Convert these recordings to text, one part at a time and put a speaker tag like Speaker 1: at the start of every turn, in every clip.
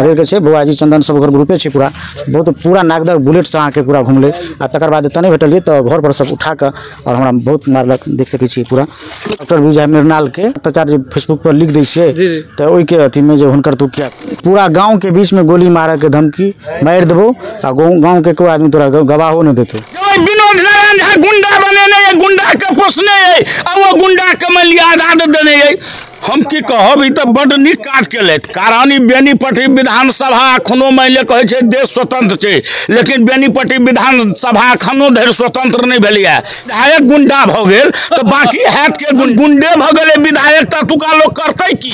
Speaker 1: अरेरके छै बौआजी चंदन सब ओकर ग्रुपे छै पूरा। बहुत पूरा नागदह बुलेटसँ अहाँके पूरा घुमलै आ तकर बाद एतऽ नहि भेटलियै तऽ घर पर सब उठा कऽ आओर हमरा बहुत मारलक। देख सकै छियै पूरा डॉक्टर विजय मृणालके अत्याचार जे फेसबुक पर लिख दै छियै तऽ ओहिके अथीमे जे हुनकर तू किया पूरा गाँवके बीचमे गोली मारऽके धमकी, मारि देबो आ गाँवके कोइ आदमी तोरा गवाहो नहि देतौ।
Speaker 2: विनोद नारायण झा गुंडा बनेने अइ, गुंडा के पोसने अइ आ ओ गुंडा के मानि लिअ आजाद देने अइ। हम की कहब, ई तऽ बड्ड नीक काज केलथि। कारण ई बेनीपट्टी विधानसभा एखनो मानि लिअ कहै छै देश स्वतंत्र छै, लेकिन बेनीपट्टी विधानसभा एखनो धरि स्वतंत्र नहि भेलैए। विधायक गुंडा भऽ गेल तऽ बाँकी हैत के गुंडे भऽ गेलै विधायक, तऽ एतुका लोक करतै की?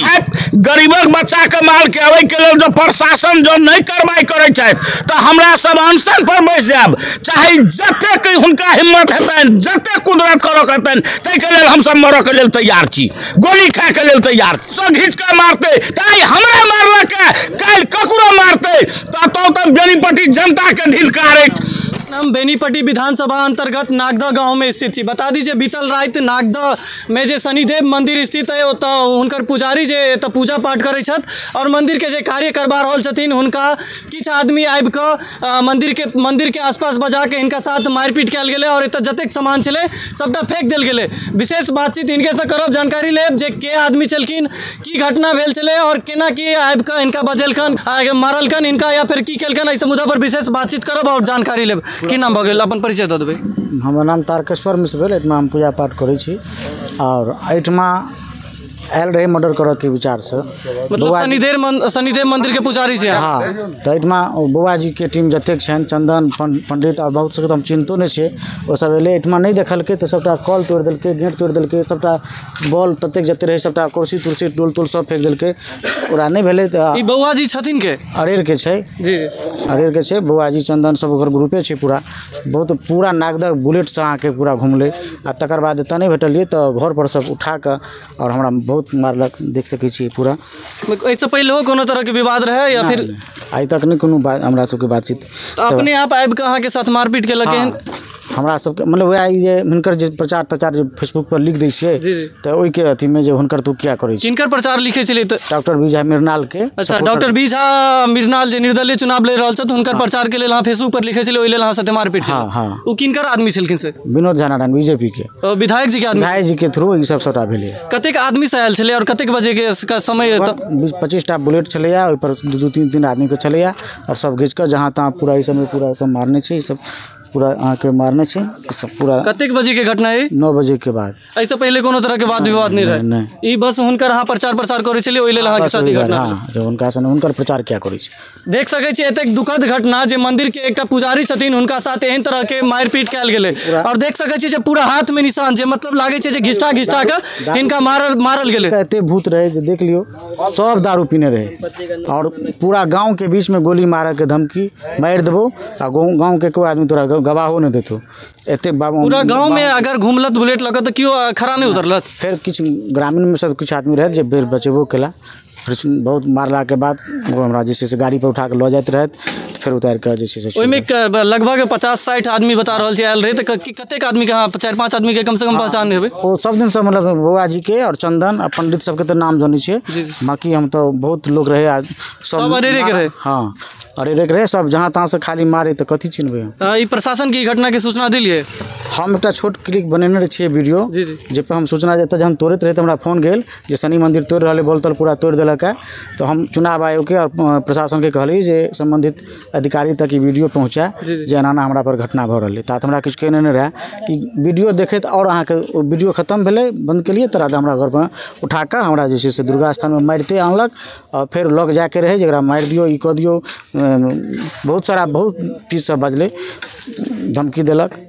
Speaker 2: गरीबक बच्चाके मालके अबैके लेल जँ प्रशासन जँ नहि कार्रवाई करै छथि तऽ हमरा सब अनशन पर बैस जायब। चाहे जतेक हुनका हिम्मत हेतनि, जतेक कुदरत करऽ हेतनि, ताहिके लेल हमसब मरऽके लेल तैयार छी, गोली खायके लेल तैयार। सब घीच कऽ मारतै तऽ हमरा मारलक, काल्हि ककरो मारतै तऽ बेनीपट्टी जनताके धिक्कारैत।
Speaker 3: हम बेनीपट्टी विधानसभा अंतर्गत नागदह गांव में स्थित छी। बता दीजिए बीतल राति नागदह में जे शनिदेव मंदिर स्थित है ओतऽ हुनकर पुजारी जे एतऽ पूजा पाठ करै छथि और मंदिर के जे कार्य करबा रहल छथिन हुनका किछु आदमी आबि कऽ मंदिर के आसपास बजा के हिनका साथ मारिपीट कयल गेलै और एतऽ जतेक सामान छलै सबटा फेंक देल गेलै। विशेष बातचीत हिनकेसँ करब, जानकारी लेब जे के आदमी छलखिन, की घटना भेल छलै और केना की आबि कऽ हिनका बजेलखन, मारलखन हिनका या फिर की केलखन, एहि मुद्दा पर विशेष बातचीत करब और जानकारी लेब। की नाम भऽ गेल, अपन परिचय दऽ देबै?
Speaker 1: हमर नाम तारकेश्वर मिश्र भेल। एहिठमा हम पूजा पाठ करै छी और एहिठमा आयल रही मर्डर करऽके विचारसँ।
Speaker 3: मतलब शनिदेव मंदिर के पुजारी छै?
Speaker 1: हाँ, तऽ एहिठमा बौआजीके टीम जतेक छनि, चंदन पंडित और बहुत सबके तऽ हम चिन्हतो नहि छियै, ओसब एलै एहिठमा नहि देखलकै तऽ सबटा कल तोड़ि देलकै, गेट तोड़ि देलकै, सबटा बॉल ततेक जतेक रहै सबटा कुर्सी तुर्सी डोल तोल सब फेंक देलकै। ओकरा नहि भेलै तऽ
Speaker 3: ई बौआजी छथिन के?
Speaker 1: अरेरके छै जी, अरेरके छै बौआजी चंदन सब ओकर ग्रुपे छै पूरा। बहुत पूरा नागदह बुलेटसँ अहाँके पूरा घुमलै आ तकर बाद एतऽ नहि भेटलियै तऽ घर पर सब उठा कऽ आओर हमरा बहुत मारलक। देख सकै छियै पूरा।
Speaker 3: एहिसँ पहिलेहो कोनो तरहके विवाद रहै या फिर?
Speaker 1: आइ तक नहि कोनो बात हमरा सबके बातचीत।
Speaker 3: अपने आप आबि कऽ अहाँके साथ मारपीट केलक एहन?
Speaker 1: हमरा सबके मतलब वएह जे हुनकर जे प्रचार तचार जे फेसबुक पर लिख दै छियै तऽ ओहिके अथीमे जे हुनकर तू किया करै छी?
Speaker 3: किनकर प्रचार लिखै छलियै? तऽ
Speaker 1: डॉक्टर विजय मृणाल के।
Speaker 3: अच्छा, डॉक्टर विजय मृणाल जे निर्दलीय चुनाव लड़ि रहल छथि हुनकर प्रचार के लेल अहाँ फेसबुक पर लिखै छलियै, ओहि लेल अहाँ साथे मारपीट?
Speaker 1: हाँ हाँ।
Speaker 3: ओ किनकर आदमी छलखिन से?
Speaker 1: विनोद झा नारायण, बीजेपी के
Speaker 3: विधायक जी के आदमी।
Speaker 1: विधायक जी के थ्रू ई सब सबटा भेलै।
Speaker 3: कतेक आदमी से आयल छलै और कतेक बजे के समय?
Speaker 1: 25टा बुलेट छलैया, ओहि पर 2-2 3-3 आदमी के छलैया और सब घीच कऽ जहाँ तहाँ पूरा ई सबमे पूरा सब मारने छै, ई सब पूरा अहाँके मारने छै सब पूरा।
Speaker 3: कतेक बजे के घटना है?
Speaker 1: 9 बजे के बाद।
Speaker 3: एहिसँ पहिले कोनो तरह के वाद विवाद नहि रहै?
Speaker 1: नहि,
Speaker 3: ई बस हुनकर अहाँ प्रचार प्रसार करै छलियै ओहि लेल अहाँके साथ ई घटना?
Speaker 1: हाँ, जे हुनका सन हुनकर प्रचार क्या करै छै।
Speaker 3: देख सकै छियै एतेक दुखद घटना जे मंदिर के एकटा पुजारी छथिन हुनका साथ एहन तरह के मारिपीट कयल गेलै और देख सकै छियै जे पूरा हाथ में निशान, जे मतलब लागै छै जे घिसटा घिसटा कऽ हिनका मारल गेलै।
Speaker 1: एते भूत रहै जे देख लियौ सब दारू पीने रहै और पूरा गाँव के बीचमे गोली मारऽके धमकी, मारि देबो आ गाँवके कोइ आदमी तोरा गवाहो नहि देतौ। एते
Speaker 3: पूरा गाँव में अगर घुमलत बुलेट लगत तऽ केओ खड़ा नहि उतरलत।
Speaker 1: फेर किछु ग्रामीणमे से किछु आदमी रहै जे फेर बचेबो केला। फेर बहुत मारलाके बाद हमरा जे छै से गाड़ी पर उठा कऽ लऽ जाइत रहथि, फेर उतारि कऽ जे छै से
Speaker 3: ओहिमे लगभग 50-60 आदमी बता रहल छै आयल रहै, तऽ कतेक आदमीके अहाँ 4-5 आदमीके कमसँ कम पहचान हेबै?
Speaker 1: ओ सब दिनसँ मतलब बौआजीके और चंदन आ पंडित सबके तऽ नाम जनै छियै, बाँकी हम तऽ बहुत लोक रहै आ
Speaker 3: सब अरेरेके रहै।
Speaker 1: हाँ, अरेरेके रहै सब, जहाँ तहाँसँ खाली मारै तऽ कथी चिन्हबै हम?
Speaker 3: ई प्रशासन के घटना के सूचना दिलियै?
Speaker 1: हम एकटा छोट क्लिप बनेने छियै वीडियो, जाहिपर हम सूचना एतऽ जहन तोड़ैत रहै तऽ हमरा फोन गेल जे शनि मंदिर तोड़ि रहल है, बॉल तल पूरा तोड़ि देलक है। तऽ हम चुनाव आयोगके और प्रशासनके कहलियै जे सम्बन्धित अधिकारी तक ई वीडियो पहुँचाए जे एना एना हमरा पर घटना भऽ रहल है। तात हमरा किछु कहने नहि रहै कि वीडियो देखैत और अहाँके ओ वीडियो खतम भेलै, बन्द केलियै, तर हमरा घरपर उठा कऽ हमरा जे छै से दुर्गा स्थानमे मारिते आनलक और फेर लग जाके रहै जे एकरा मारि दियौ, ई कऽ दियौ, बहुत सारा बहुत चीज सब बजलै, धमकी देलक।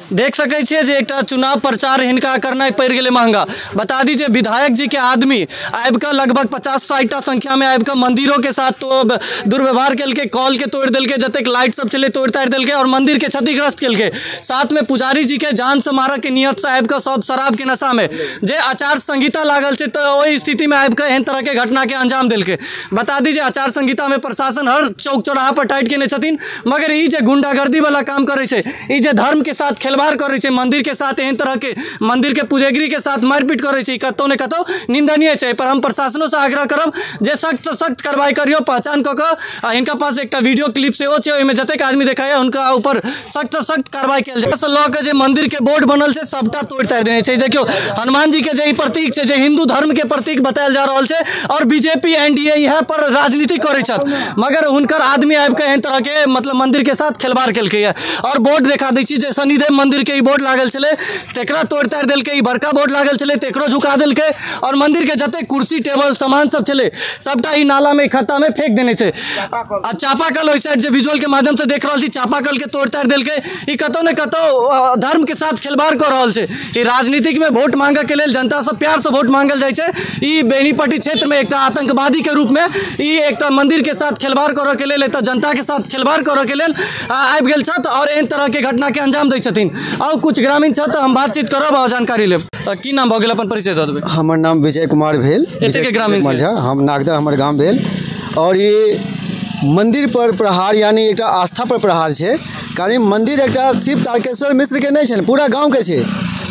Speaker 3: देख सकै छियै जे एकटा चुनाव प्रचार हिनका करनाइ पड़ि गेलै महंगा। बता दी जे विधायक जी के आदमी आबि कऽ लगभग 50-60टा संख्यामे आबि कऽ मंदिरों के साथ तो दुर्व्यवहार केलकै, कॉल के तोड़ि देलकै, जतेक लाइट सब छलै तोड़ि ताड़ि देलकै और मंदिर के क्षतिग्रस्त केलकै। साथमे पुजारी जी के जान से मारऽ के नियत से आबि कऽ सब शराब के नशामे जे आचार संहिता लागल छै तऽ ओहि स्थितिमे आबि कऽ एहन तरहके घटनाके अंजाम देलकै। बता दी जे आचार संहितामे प्रशासन हर चौक चौराहा पर टाइट केने छथिन, मगर ई जे गुंडागर्दी वाला काम करै छै, ई जे धर्म के साथ खेलवाड़ खेलबाड़ करै छै, मंदिर के साथ एहन तरह के मंदिर के पुजगरी के साथ मारपीट करै छै, कतौ ने कतौ निंदनीय छै। पर हम प्रशासनो से आग्रह करब जे सख्त से सख्त कार्रवाई करियौ, पहचान कऽ कऽ। आ हिनका पास एकटा वीडियो क्लिप सेहो छै, ओहिमे जतेक आदमी देखाइए हुनका ऊपर सख्त से सख्त कार्रवाई कयल जाय। से लऽ कऽ जे मंदिर के बोर्ड बनल छै सबटा तोड़ि ताड़ि देने छै। देखियौ हनुमान जी के जे ई प्रतीक छै, जे हिंदू धर्म के प्रतीक बतायल जा रहल छै, और बीजेपी एनडीए इएह पर राजनीति करै छथि, मगर हुनकर आदमी आबि कऽ एहन तरह के मतलब मंदिर के साथ खेलबाड़ केलकै। और बोर्ड देखा दै छी जे शनिदेव मंदिर के ई बोर्ड लागल छलै तकरा तोड़ि ताड़ि देलकै, ई बड़का बोर्ड लागल छलै तकरो झुका देलकै, और मंदिर के जतेक कुर्सी टेबल सामान सब छलै सबटा ई नाला में खत्ता में फेंक देने छै। आ चापाकल ओहि साइड जे विजुअल के माध्यम से देख रहल छी, चापाकल के तोड़ि ताड़ि देलकै। ई कतौ ने कतौ धर्म के साथ खेलबाड़ कऽ रहल छै। ई राजनीतिक में वोट मांगऽ के लेल जनता से प्यार से वोट मांगल जाइ छै। ई बेनीपट्टी क्षेत्र में एकटा आतंकवादी के रूप में ई एकटा मंदिर के साथ खेलबाड़ करऽ के लेल, एकटा जनता के साथ खेलबाड़ करऽ के लेल आबि गेल छथि और एहन तरह के घटना के अंजाम दै छथिन। और कुछ ग्रामीण छथि, हम बातचीत करब और जानकारी लेब। की नाम भऽ गेल, अपन परिचय दऽ देबै?
Speaker 4: हमर नाम विजय कुमार भेल,
Speaker 3: एतयके ग्रामीण।
Speaker 4: हम नागदा हमर गाम भेल। और ये मंदिर पर प्रहार यानी एकटा आस्था पर प्रहार छै, कारण मंदिर एकटा शिव तारकेश्वर मिश्र के नहि छनि, पूरा गाँवके छै,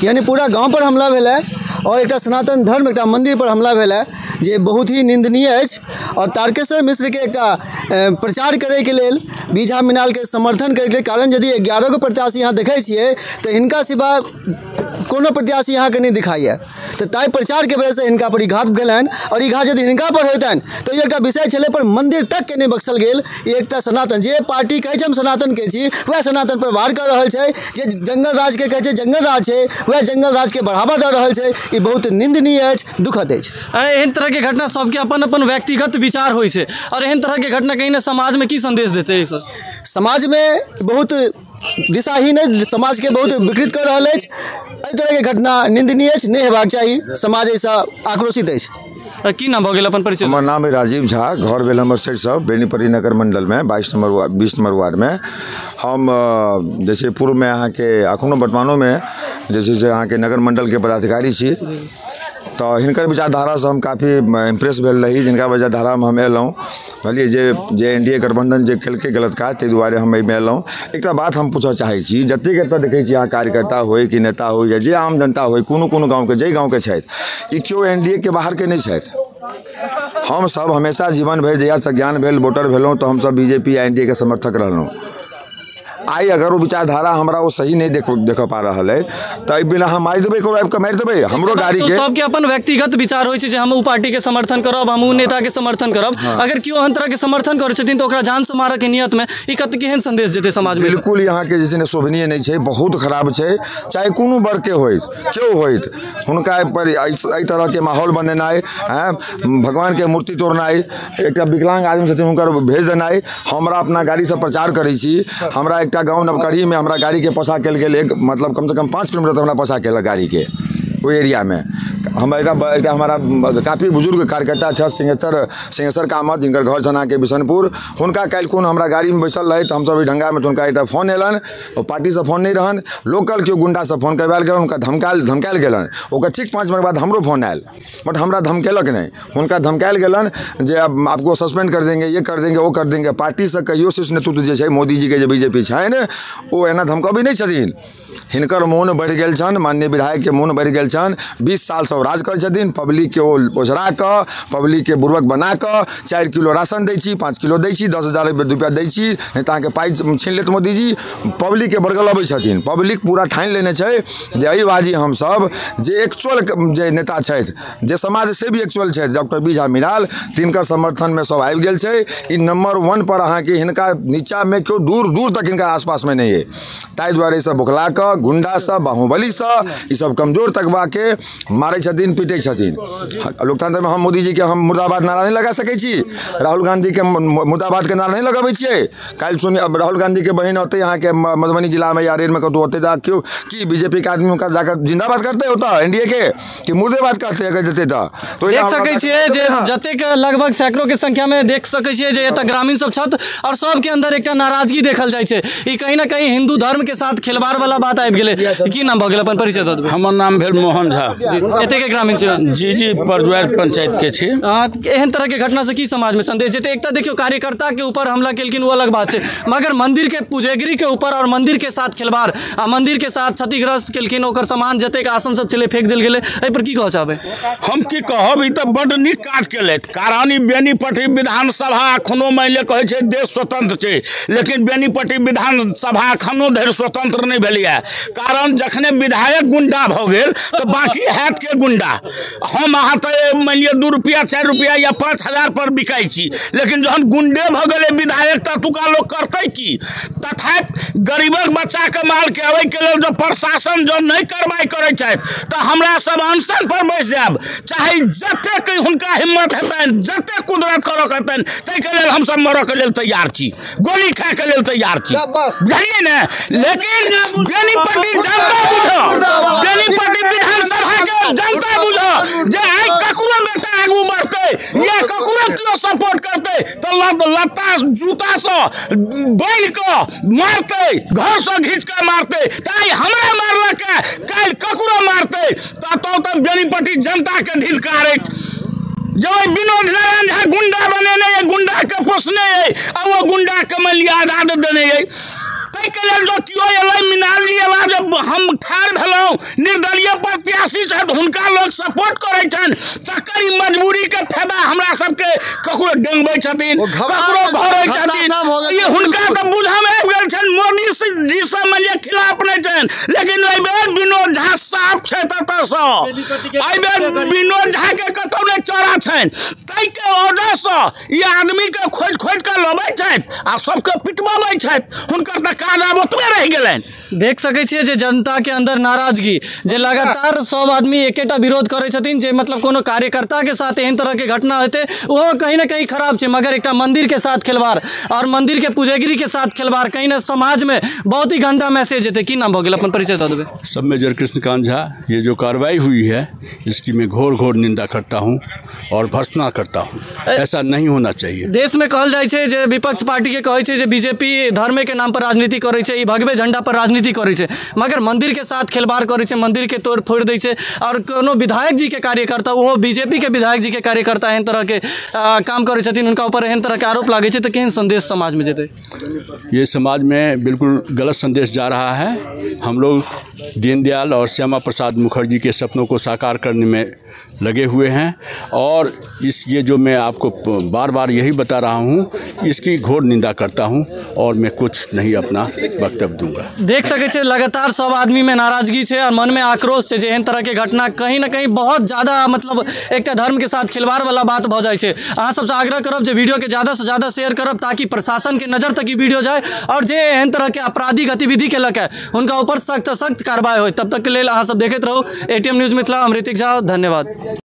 Speaker 4: यानी पूरा गाँव पर हमला भेलै और एकटा सनातन धर्म एकटा मंदिर पर हमला भेलै जे बहुत ही निंदनीय अछि। और तारकेश्वर मिश्रके एकटा प्रचार करैके लेल बीझा मिनालके समर्थन करैके, कारण यदि 11 गो प्रत्याशी यहाँ देखै छियै तऽ हिनका सिवा कोनो प्रत्याशी अहाँके नहि दिखाइए, तऽ ताहि प्रचारके वजहसँ हिनका पर ई घात भेलनि। और ई घात यदि हिनका पर होइतनि तऽ ई एकटा विषय छलै, पर मंदिर तकके नहि बख्शल गेल। ई एकटा सनातन जे पार्टी कहै छै हम सनातनके छी, वएह सनातन पर वार कऽ रहल छै। जे जंगल राजके कहै छै जंगल राज छै, वएह जंगल राजके बढ़ावा दऽ रहल छै। ई बहुत निंदनीय अछि, दुखद अछि।
Speaker 3: एहन तरहके घटना सबके अपन अपन व्यक्तिगत विचार होइ छै, और एहन तरहके घटना कहीं ने समाजमे की संदेश देतै? सर
Speaker 4: समाजमे बहुत दिशाहीन अछि, समाजके बहुत विकृत कऽ रहल अछि। एहि तरहके घटना निंदनीय अछि, नहि हेबाक चाही। समाज एहिसँ आक्रोशित अछि।
Speaker 3: की नाम भऽ गेल, अपन परिचय?
Speaker 5: हमर नाम है राजीव झा, घर भेल हमर सरिसब बेनीपट्टी नगर मंडलमे 22 नंबर 20 नंबर वार्डमे। हम जैसे पूर्वमे अहाँके अखनो वर्तमानोमे जे छै से अहाँके नगर मंडलके पदाधिकारी छी, तऽ हिनकर विचारधारासँ हम काफी इम्प्रेस भेल रही, जिनका विचारधारामे हम अयलहुँ। बुझलियै जे एन डी ए गठबंधन जे केलकै गलत काज, ताहि दुआरे हम एहिमे अयलहुँ। एकटा बात हम पूछऽ चाहै छी, जतेक एतऽ देखै छी अहाँ कार्यकर्ता होइ कि नेता होइ या जे आम जनता होइ, कोनो कोनो गाँवके जाहि गाँवके छथि, ई केओ एन डी ए के बाहरके नहि छथि। हमसब हमेशा जीवन भरि जहियासँ ज्ञान भेल वोटर भेलहुँ तऽ हमसब बी जे पी या एन डी ए के समर्थक रहलहुँ। आइ अगर ओ विचारधारा हमरा ओ सही नहि देख पा रहल है तऽ एहि बिना हम मारि देबै, ककरो आबि कऽ मारि देबै हमरो गाड़ीके।
Speaker 3: सबके अपन व्यक्तिगत विचार होइ छै जे हम ओ पार्टीके समर्थन करब, हम ओ नेताके समर्थन करब। अगर केओ एहन तरहके समर्थन करै छथिन तऽ ओकरा जान से मारऽके नियतमे ई कते केहन संदेश जेतै समाजमे?
Speaker 5: बिल्कुल यहाँ के जे छै ने शोभनीय नहि छै, बहुत खराब छै। चाहे कोनो वर्गके होइत केओ होइत, हुनका पर एहि तरहके माहौल बनेनाइ, भगवानके मूर्ति तोड़नाइ, एकटा विकलांग आदमी छथिन हुनकर भेज देनाइ। हमरा अपना गाड़ीसँ प्रचार करै छी, हमरा एकटा गाँव नवकरीमे हमरा गाड़ीके पछा कयल गेल, एक मतलब कमसँ कम 5 किलोमीटर हमरा पछा केलक गाड़ीके ओहि एरियामे। हमरा एकटा हमारा काफी बुजुर्ग कार्यकर्ता छथि सिंहेश्वर कामत, जिनकर घर छनि अहाँके बिशनपुर। हुनका काल्हि कोन हमरा गाड़ीमे बैसल रहै तऽ हमसब ओहि ढंगामे, तऽ हुनका एकटा फोन अयलनि, ओ पार्टीसँ फोन नहि रहनि, लोकल केओ गुंडासँ फोन करवायल गेलनि, हुनका धमकायल गेलनि। ओकर ठीक 5 मिनट बाद हमरो फोन आयल, बट हमरा धमकेलक नहि, हुनका धमकायल गेलनि जे अब आपको सस्पेंड कर देंगे, ये कर देंगे, वो कर देंगे। पार्टीसँ कहियो शीर्ष नेतृत्व जे छै मोदीजीके जे बीजेपी छनि ओ एना धमकबै नहि छथिन। हिनकर मोन बढ़ि गेल छनि, माननीय विधायकके मोन बढ़ि गेल छनि। 20 सालसँ ओ राज करै छथिन, पब्लिकके ओ ओझरा कऽ पब्लिकके बुर्बक बना कऽ 4 किलो राशन दै छी, 5 किलो दै छी, 10,000 रुपया दै छी, नहि तऽ अहाँके पाइ छीन लेत मोदीजी। पब्लिकके बरगलबै छथिन। पब्लिक पूरा ठानि लेने छै जे एहि बाजी हमसब जे एक्चुअल जे नेता छथि, जे समाज से भी एक्चुअल छथि, डॉक्टर बीझा मिनाल, तिनकर समर्थनमे सब आबि गेल छै। ई नंबर 1 पर अहाँके हिनका नीचाँमे केओ दूर दूर तक हिनका आसपासमे नहि अइ। ताहि दुआरे ईसब बोखला कऽ गुंडासँ बाहुबलीसँ ईसब कमजोर तकबाके मारै छथिन, पीटै छथिन। लोकतंत्रमे हम मोदीजीके हम मुर्दाबाद नारा नहि लगा सकै छी, राहुल गांधीके मुर्दाबादके नारा नहि लगबै छियै। काल्हि सुनि राहुल गांधीके बहिन औतै अहाँके मधुबनी जिलामे या रेलमे कतहु औतै तऽ केओ की बीजेपीके आदमी हुनका जाकऽ जिंदाबाद करतै ओतऽ एन डी ए के कि मुर्देबाद करतै अगर जेतै तऽ?
Speaker 3: देख सकै छियै जे जतेक लगभग सैकड़ों के संख्या में देख सकै छियै जे एतऽ ग्रामीण सब छथि और सबके अंदर एकटा नाराजगी देखल जाइ छै। ई कहीं ना कहीं हिंदू धर्म के साथ खेलबाड़ वाला बात आबि आबि गेलै। की नाम भऽ गेल, अपन परिचय दऽ देबै।
Speaker 2: हमर नाम भेल मोहन झा।
Speaker 3: एतयके ग्रामीण छी?
Speaker 2: जी जी, परजुआर पंचायत के छी।
Speaker 3: एहन तरहके घटनासँ की समाजमे संदेश जेतै? एक तऽ देखियौ कार्यकर्ताके ऊपर हमला केलखिन ओ अलग बात छै, मगर मंदिरके पुजेगरीके ऊपर और मंदिरके साथ खेलबाड़ आ मंदिरके साथ क्षतिग्रस्त केलखिन, ओकर सामान जतेक आसन सब छलै फेंक देल गेलै, एहि पर की कहऽ चाहबै?
Speaker 2: हम की कहब, ई तऽ बड्ड नीक काज केलथि। कारण ई बेनीपट्टी विधानसभा एखनो मानि लिअ कहै छै देश स्वतंत्र छै, लेकिन बेनीपट्टी विधानसभा एखनो धरि स्वतंत्र नहि भेलैए। कारण जखने विधायक गुंडा भऽ गेल तऽ बाँकी हैत के गुंडा? हम अहाँ तऽ मानि लिअ 2 रुपया 4 रुपया या 5,000 पर बिकाइ छी, लेकिन जहन गुंडे भऽ गेलै विधायक तऽ एतुका लोक करतै की? तथापि गरीबक बच्चाके मालके अबैके लेल जँ प्रशासन जँ नहि कार्रवाई करै छथि तऽ हमरा सब अनशन पर बैस जायब, चाहे जतेक हुनका हिम्मत हेतनि, जतेक कुदरत करऽ के हेतनि, ताहिके लेल हमसब मरऽ के लेल तैयार छी, गोली खायके लेल तैयार छी, बुझलियै ने? लेकिन बेनीपट्टी जनता बुझऽ, बेनीपट्टी विधानसभा के जनता बुझऽ जे आइ ककरो बेटा आगू बढ़तै या ककरो केओ सपोर्ट करतै तऽ लत्ता जूतासँ बान्हि कऽ मारतै, घरसँ घीच कऽ मारतै। तऽ आइ हमरा मारलक, काल्हि ककरो मारतै। तऽ बेनीपट्टी जनताके धिक्कारैत जो विनोद नारायण झा गुंडा बनेने अइ, गुंडाके पोसने अइ आ ओ गुंडाके मानि लिअ आजाद देने अइ। ताहिके लेल जो केओ एलै, मीनाल जी एला, जब हम ठाढ़ भेलहुँ, निर्दलीय प्रत्याशी छथि, हुनका लोक सपोर्ट करै छनि, तकर ई मजबूरीके फायदा हमरा सबके ककरो डेंगबै छथिन, ककरो घोरै छथिन। ई हुनका तऽ बुझऽमे आबि गेल छनि मोदी जी सब मानि लिअ खिलाफ नहि छनि, लेकिन एहिबेर विनोद झा साफ छथि एतऽसँ, एहिबेर विनोद झाके कतहु नहि चौड़ा छनि। ताहिके वजहसँ ई आदमीके खोजि खोजि कऽ लबै छथि आ सबके पिटबबै छथि। हुनकर तऽ काज आब ओतबे रहि गेलनि।
Speaker 3: देख सकै छियै जे जनताके अंदर नाराजगी, जे लगातार सब आदमी एकेटा विरोध करै छथिन जे मतलब कोनो कार्यकर्ताके साथ एहन तरहके घटना हेतै ओहो कहीं ना कहीं खराब छै, मगर एकटा मंदिरके साथ खेलबाड़ और मंदिरके पुजेगरीके साथ खेलबाड़ कहीं ना समाजमे बहुत ही गंदा मैसेज हेतै। की नाम भऽ गेल, अपन परिचय दऽ देबै।
Speaker 6: सब मेजर कृष्णकांत झा। ये जो कार्रवाई हुई है इसकी मैं घोर घोर निंदा करता हूँ और भर्त्सना करता हूँ, ऐसा नहीं होना चाहिए।
Speaker 3: देश में कहल जाइ छै जे विपक्ष पार्टी के कहै छै जे बीजेपी धर्मे के नाम पर राजनीति करै छै, ई भगवे झंडा पर राजनीति करै छै, मगर मंदिर के साथ खेलबाड़ करै छै, मंदिर के तोड़ फोड़ दै छै और कोनो विधायक जी के कार्यकर्ता, ओहो बीजेपी के विधायक जी के कार्यकर्ता एहन तरह के काम करै छथिन, हुनका ऊपर एहन तरह के आरोप लागै छै, तऽ केहन संदेश समाज में जेतै?
Speaker 6: ये समाज में बिल्कुल गलत संदेश जा रहा है। हम लोग दीनदयाल और श्यामा प्रसाद मुखर्जी के सपनों को साकार करने में लगे हुए हैं और इस ये जो मैं आपको बार बार यही बता रहा हूँ, इसकी घोर निंदा करता हूँ और मैं कुछ नहीं अपना वक्तव्य दूंगा।
Speaker 3: देख सकै छियै लगातार सब आदमी में नाराजगी छै और मन में आक्रोश छै जे एहन तरह के घटना कहीं ना कहीं बहुत ज़्यादा मतलब एकटा धर्म के साथ खिलवाड़ वाला बात भऽ जाइ छै। अहाँ सबसँ आग्रह करब जे वीडियो के ज़्यादा से ज़्यादा शेयर करब ताकि प्रशासन के नज़र तक ई वीडियो जाए और जे एहन तरह के आपराधिक गतिविधि के लऽ हुनका ऊपर सख्त सख्त कार्रवाई हो। तब तक के लेल अहाँ सब देखैत रहू एटीएम न्यूज़ मिथिला। हम ऋतिक झा, धन्यवाद।